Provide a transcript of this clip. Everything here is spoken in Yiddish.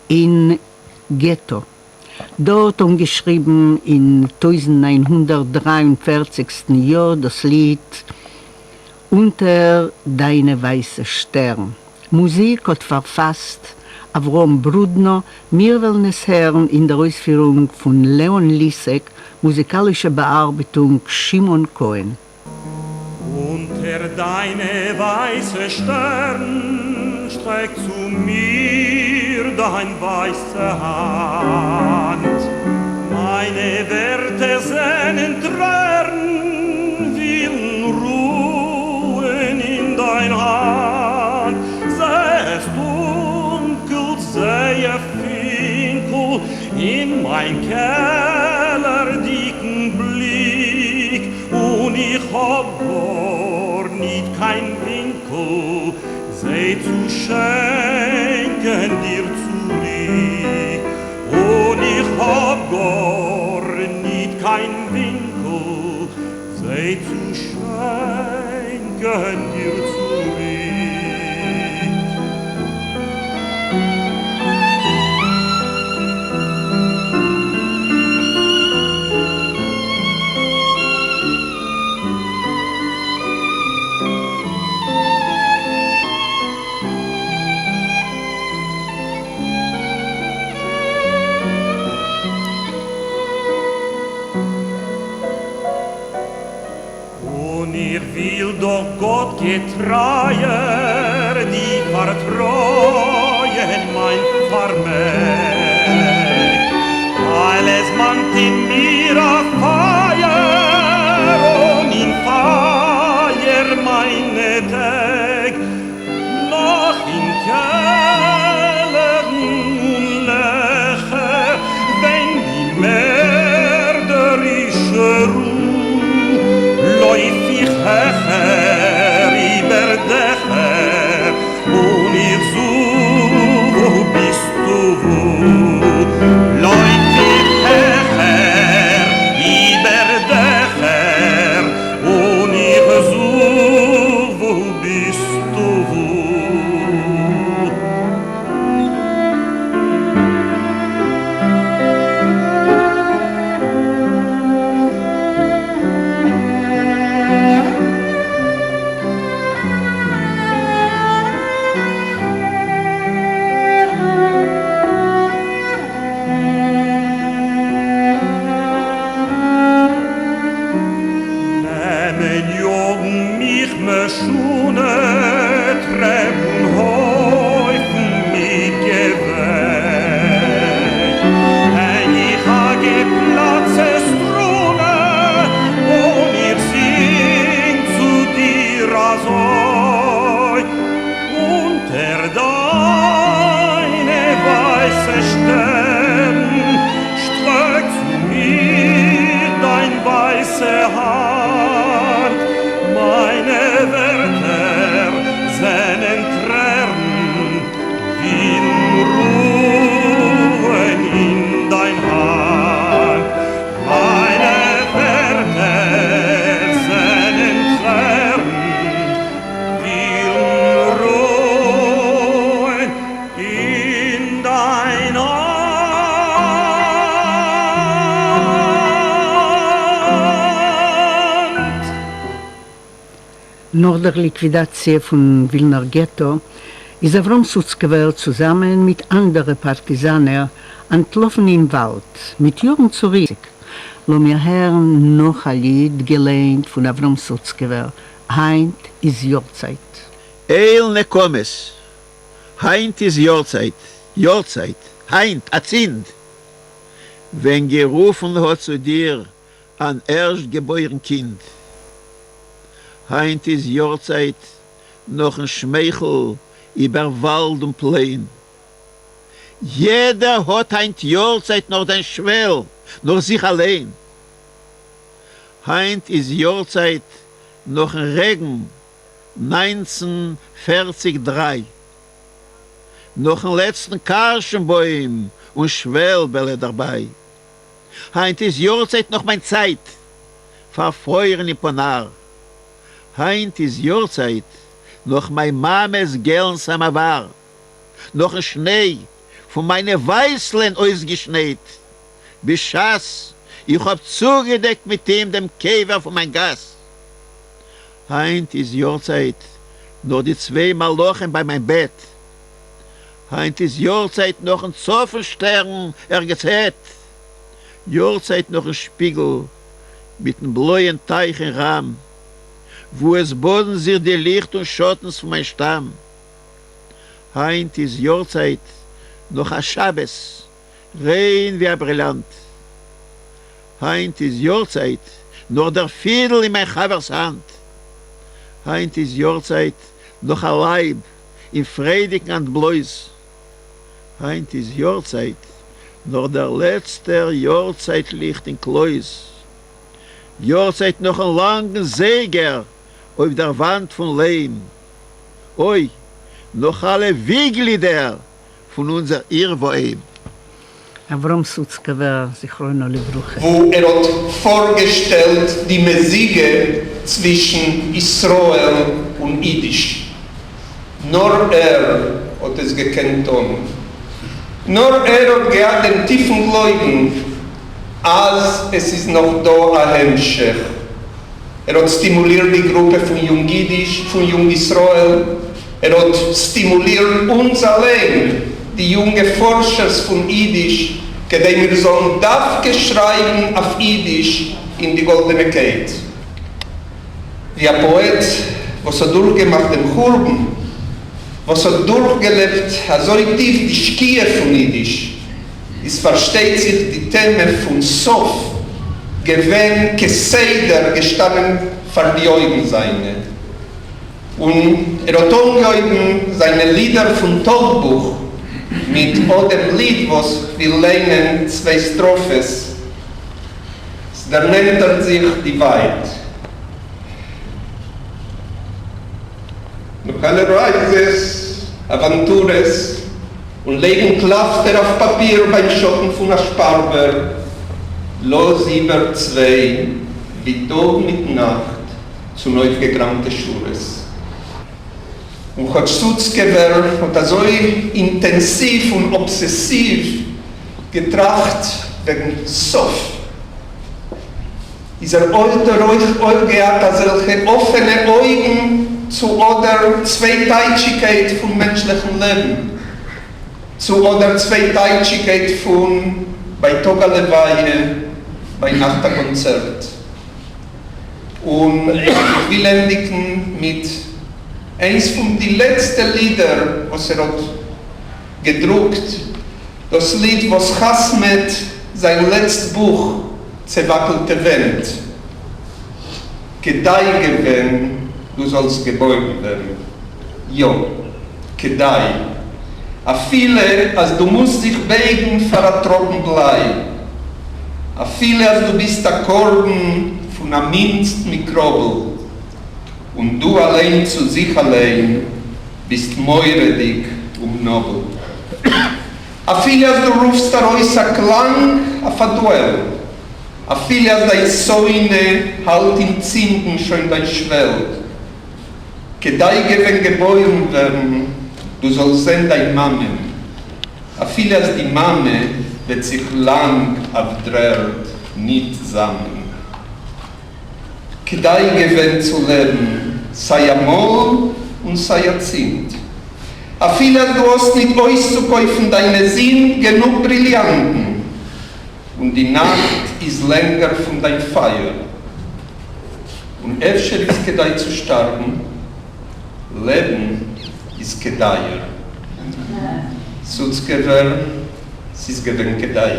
אין געטא. דארט אנגעשריבן אין 1943 סטן יאר דאס ליד אונטער דיינע ווייסע שטערן. מוזיק האט פארפאסט אברהם ברודנא, מיר וועלן עס הערן אין דער אויספירונג פון לעאן ליסעק, מוזיקאלישע באארבעטונג שמעון כהן. אונטער דיינע ווייסע שטערן שטרעק צו מיר דיין ווייסע האנט. מיינע ווערטער זענען טרערן ווילן רוען אין דיין האנט. זע עס טונקלט זייער פינקל אין מיין קעלערדיקן בליק. און איך האב גאר ניט קיין ווינקל זיי צו שענקען דיר צוריק, און איך האב גאר ניט קיין ווינקל זיי צו שענקען דיר צוריק. און איך וויל דאך גאט געטרייער די פארטרויען מיין פארמעג, ווייל עס מאנט אין מיר א פייער און אין פייער מיינע טעג, נאך אין קעלערן און לעכער ווען די מערדערישע רו לויף איך העכער איבער דעכער און איך זוך וואו ביסטו וואו לויף איך העכער איבער דעכער און איך זוך וואו ביסטו וואו. נעמען יאגן מיך משונה טרעפ און הויפן מיט געווער. הענג איך א געפלאצטע סטרונע און איך זינג צו דיר אזוי אונטער דיינע ווייסע שטערן שטרעק צו מיר דיין ווייסע האנט מיינע ווערטער זענען טרערן ווילן רוען אין דיין האנט מיינע ווערטער זענען טרערן ווילן רוען אין דיין האנט. נאך דער ליקווידאציע פון ווילנער געטא איז אברהם סוצקעווער צוזאמען מיט אנדערע פארטיזאנער אנטלאפן אין וואלד מיט יארן צוריק. לאמיר הערן נאך א ליד געלייענט פון אברהם סוצקעווער, היינט איז יארצייט. אל נקמות, היינט איז יארצייט, יארצייט, היינט, אצינד! ווען גערופן האט צו דיר אן ערשט געבוירן קינד. היינט איז יארצייט נאכן שמייכל איבער וואלד און פלוין. יעדער האט היינט יארצייט נאך דיין שוועל, נאך זיך אליין. היינט איז יארצייט נאכן רעגן 19 פערציג דריי. נאכן לעצטן קארשן בוים און שוועלבעלע דערביי. היינט איז יארצייט נאך מיין צייט פארפרוירן אין פאנאר. היינט איז יארצייט נאך מיין מאמע'ס געלן סאמאוואר. נאכן שניי. פון מיינע ווייסלען אויסגעשנייט, בשעת איך האב צוגעדעקט מיט אים דעם קבר פון מיין גאס. היינט איז יארצייט נאך די צוויי מלאכים ביי מיין בעט. היינט איז יארצייט נאכן צפון שטערן ערגעץ העט. יארצייט נאכן שפיגל מיטן בלויען טייך אין ראם, וואו עס באדן זיך די ליכט און שאטנס פון מיין שטאם. היינט איז יארצייט נאך א שבת ריין ווי א בריליאנט. היינט איז יארצייט נאך דער פידל אין מיין חבר'ס האנט. היינט איז יארצייט נאך א לייב אין פריידיגן אנטבלויז. היינט איז יארצייט נאך דער לעצטער יארצייט ליכט אין קלויז. יארצייט נאכן לאנגן זייגער אויף דער וואנט פון ליים. אוי, נאך אלע וויגלידער פון אונזער עיר ואם. אברהם סוצקעווער זכרונו לברכה. וואו ער האט פארגעשטעלט די מזיגה צווישן ישראל און אידיש. נאר ער האט עס געקענט טון. נאר ער האט געהאט דעם טיפן גלויבן אז עס איז נאך דא א המשך. ער האט סטימולירט די גרופע פון יונג אידיש, פון יונג ישראל, ער האט סטימולירט אונז אליין, די יונגע פארשערס פון אידיש, כדי מיר זאלן דווקא שרייבן אויף אידיש אין די גאלדענע קייט. ווי א פאעט וואס האט דורכגעמאכט דעם חורבן, וואס האט דורכגעלעבט אזוי טיף די שקיעה פון אידיש, איז פארשטייט זיך די טעמע פון סוף געווען כסדר געשטאנען פאר די אויגן זיינע, און ער האט אנגעהויבן זיינע לידער פון טאגבוך מיט אט דעם ליד וואס כ'וויל ליינען צוויי סטראפעס, ס'דערנענטערט זיך די ווייט. נאך אלע רייזעס, אוואנטורעס, און לייגן קלאפטער אויף פאפיר ביים שאטן פון א שפארבער, לאז איבער צוויי ווי טאג מיט נאכט צונויפגעגראמטע שורות. און כאטש סוצקעווער האט אזוי אינטענסיוו און אבסעסיוו געטראכט וועגן סוף, איז ער אויך אויך געהאט אזעלכע אפענע אויגן צו אט דער צווייטייטשיקייט פון מענטשליכן לעבן, צו אט דער צווייטייטשיקייט פון בייטאג א לוויה, ביינאכט א קאנצערט. און איך וויל ענדיגן מיט איינס פון די לעצטע לידער וואס ער האט געדרוקט, דאס ליד וואס חתמ'עט זיין לעצט בוך צעוואקלטע ווענט. כדאי געווען דו זאלסט געבוירן ווערן. יא, כדאי. אפילו אז דו מוזט זיך בייגן פאר א טראפן בליי. אפילו אז דו ביסט א קרבן פון א מינדסט מיקראבל. און דו אליין צו זיך אליין ביסט מורא'דיג אומנאבל. אפילו אז דו רופסט ארויס א קלאנג אויף א דועל, אפילו אז דיין שונא האלט אין צינדן שוין דיין שוועל, כדאי געווען געבוירן ווערן דו זאלסט זען דיין מאמען, אפילו אז די מאמע וועט זיך לאנג אויף דר'ערד ניט זאמען. כדאי געווען צו לעבן סיי אמאל און סיי אצינד. אפילו אז דו האסט ניט אויסצוקויפן דיינע זינד גענוג בריליאנטן, און די נאכט איז לענגער פון דיין פייער. און אפשר איז כדאי צו שטארבן, לעבן איז כדאיער. סוצקעווער, ס'איז געווען כדאי.